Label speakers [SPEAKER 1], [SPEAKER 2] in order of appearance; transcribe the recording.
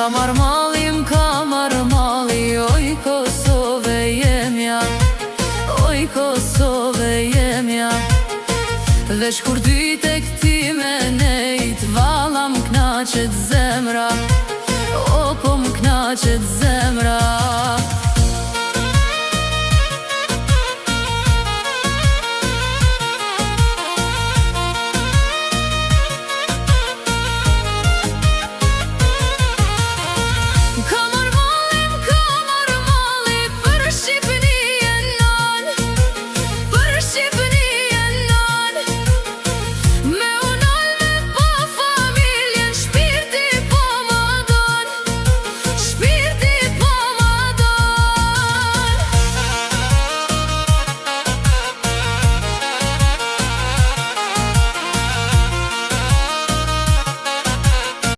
[SPEAKER 1] M'ka marrë malli, m'ka marrë malli, oj Kosove jemja, oj Kosove jemja. Veç kur dy tek ti me nejt, valla m'knaqet zemra, o po m'knaqet zemra.